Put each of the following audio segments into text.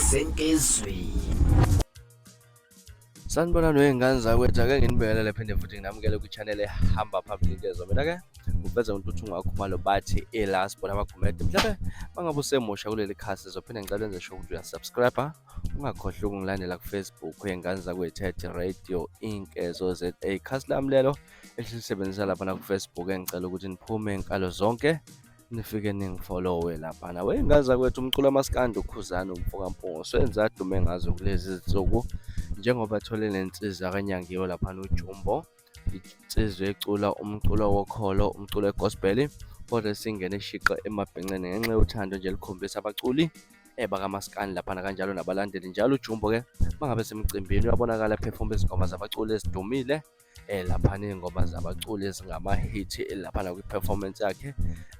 Senkezweni. Sanibonani wey'ngane zakwethu, ake nginibingelele phinde futhi nginamukele kwi-channel ehamba phambili inkezo. Mina-ke uveze uNtuthu Ngakhumalo bathi i-last bona abagumede. Mhlawumbe mangabe usemusha kuleli khasi zophinde ngicela wenze sure ukuthi uyasubscribe, ungakhohlwa ukungilandela ku-Facebook wey'ngane zakwethu at Radio Inkezo ZA. Khasi lami lelo esilisebenzisa lapha naku-Facebook engicela ukuthi niphume nkalo zonke nifike ningifollowe laphana. Wey'ngane zakwethu umculo wamaskandi uKhuzani umfokaMpungose wenza adume ngazo kulezi zinsuku njengoba ethole nensizwa kaNyangiwe laphana uJumbo, insizwa ecula umculo wokholo, umculo wegospel kodwa esingene shiqe emabhenceni ngenxa yothando nje elikhombisa abaculi bakamaskandi laphana kanjalo nabalandeli njalo. UJumbo-ke mangabe semcimbini uyabonakala ephefoma izingoma zabaculi ezidumile laphana, iy'ngoma zabaculi ezingama-hit laphana kwi-performance yakhe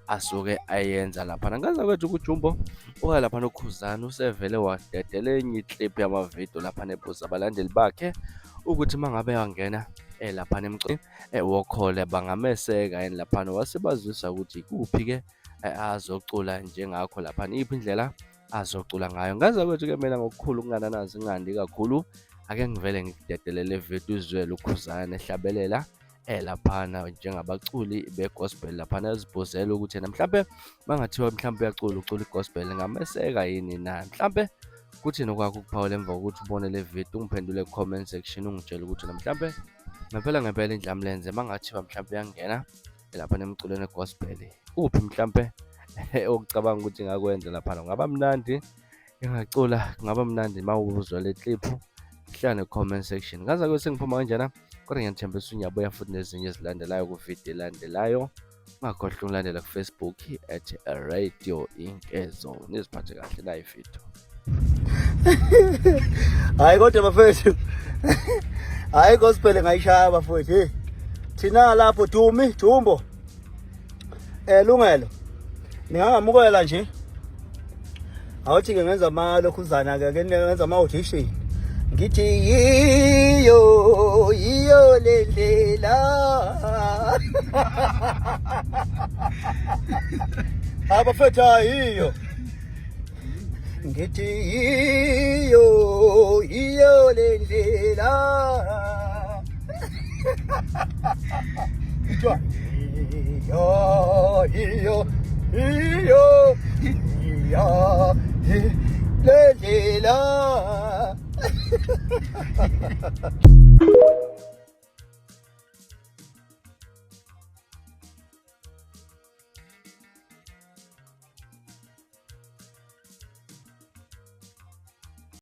asuke ayenza laphana. Ngaze kwethu kuJumbo uka laphana uKhuzani usevele wadedela enye iclip yamavidiyo laphana ebuza abalandeli bakhe ukuthi mangabe wangena laphana emculweni wokholo bangameseka yini laphana, wasebazisa ukuthi ikuphi-ke azocula njengakho laphana, iyiphi indlela azocula ngayo. Ngaze kwethu-ke mina ngokukhulu ukungananazi ngingandi kakhulu, ake ngivele ngikudedele le video uzwele uKhuzani ehlabelela laphana njengabaculi be-gospel laphana, ezibuzela ukuthi yena mhlampe mangathiwa mhlampe uyacula ucula i-gospel ngameseka yini na. Mhlampe kuthini okwakho ukuphawula emva kokuthi ubone le video, ungiphendule ku-comment section ungitshele ukuthi mhlampe ngempela ngempela indlamlenze mangathiwa mhlampe uyangena laphana emculweni wegospel uphi mhlampe okucabanga ukuthi ngakwenza laphana kungaba mnandi ingacula, kungaba mnandi uma uzwa le clip. Hlala ne-comment section. Ngaze ke sengiphuma kanjena, kodwa ngiyathembisa ngiyabuya futhi nezinye ezilandelayo kuvidiyo elandelayo. Ungakhohlwa ukulandela ku-Facebook at Radio Inkezo. Niziphathe kahle nayi video. Hayi kodwa bafethu, hayi gospel ngayishaya bafethu. Hey, thina lapho Dumi Jumbo Lungelo ningangamukela nje, awuthi ke ngenza ama lokhuzana ke ngenza ama audition, ngithi yiyo yiyo le ndlela. Abafethu, yiyo, ngithi yiyo yiyo le ndlela. Kuthiwa yiyo yiyo yiyo yiyo le ndlela.